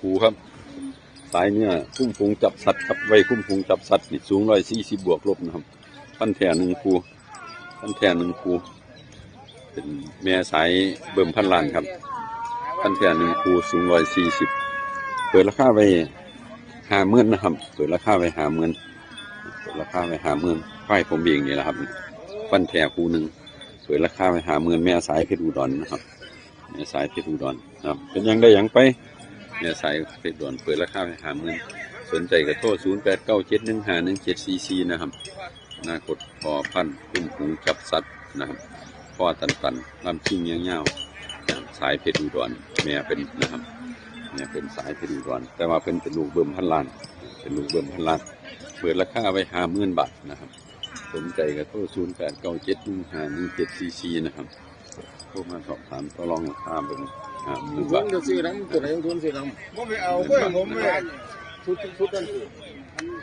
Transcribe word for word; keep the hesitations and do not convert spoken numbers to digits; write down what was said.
ครูครับ สายเนื้อคุ้มฝูงจับสัตว์ครับ ไว้คุ้มฝูงจับสัตว์นี่สูงร้อยสี่สิบบวกลบนะครับ พันธุ์แท้หนึ่งครู พันธุ์แท้หนึ่งครู เป็นแม่สายเบิ่มพันล้านครับ พันธุ์แท้หนึ่งครู สูงร้อยสี่สิบ เปิดราคาไว้ห้าหมื่นนะครับ เปิดราคาไว้ห้าหมื่น เปิดราคาไว้ห้าหมื่น ควายผมเองนี่แหละครับ พันธุ์แท้ครูหนึ่ง เปิดราคาไว้ห้าหมื่น แม่สายเพชรอุดรนะครับ แม่สายเพชรอุดรนะครับ เป็นหยังได้หยังไป แม่สายเพชรอุดร เปิดราคาไว้ห้าหมื่น สนใจก็โทร ศูนย์แปดเก้าเจ็ดหนึ่งห้าหนึ่งเจ็ดสี่สี่ นะครับ อนาคตพ่อพันธุ์คุ้มฝูงจับสัตว์นะครับ พ่อตันตันลำชิงยาวๆ สายเพชรอุดร แม่เป็นนะครับ แม่เป็นสายเพชรอุดร แต่ว่าเป็นเป็นลูกเบิ่มพันล้าน เป็นลูกเบิ่มพันล้าน เปิดราคาไว้ห้าหมื่นบาทนะครับ สนใจก็โทร ศูนย์แปดเก้าเจ็ดหนึ่งห้าหนึ่งเจ็ดสี่สี่ นะครับ โทรมาสอบถามต่อรองราคาเบิ่งห้าหมื่น ทุ บาท นก็ซื้อน้ำตัวไหนทุนซื้อน้ำ บ่ไปเอาเว้ยผมเว้ย ชุดชุดนั่นสิ